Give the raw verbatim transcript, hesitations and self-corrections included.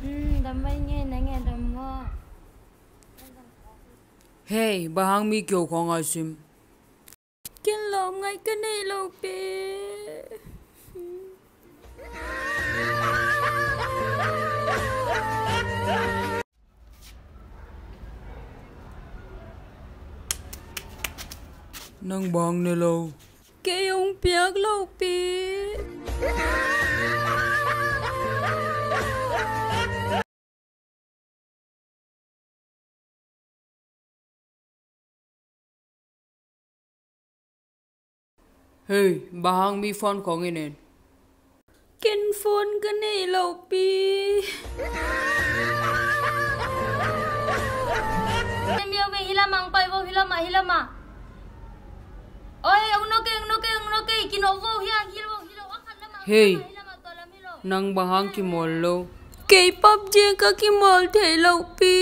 Hmm, dam mai nge, na nge dam maw? Hei, bang hang mi kio khawng a sim? Ken lawm ngaih ka nei lo pi. Nang bang ne lo? Kei hong piak lo pi. Hei, bang hang mi phone khawng i nei? Ken phone ka nei lo pi. Miau ve, hi lamah hong pai vo, hi lamah, hi lamah. Oi, hong no kei, hong no kei, hong no kei, kinawh vo, hi ang, hi lo, hi lo, a khat lamah, hei, hi lamah, tua lam hi lo. Nang bang hang kimawl lo? Kei PUBG ka kimawl thei lo pi.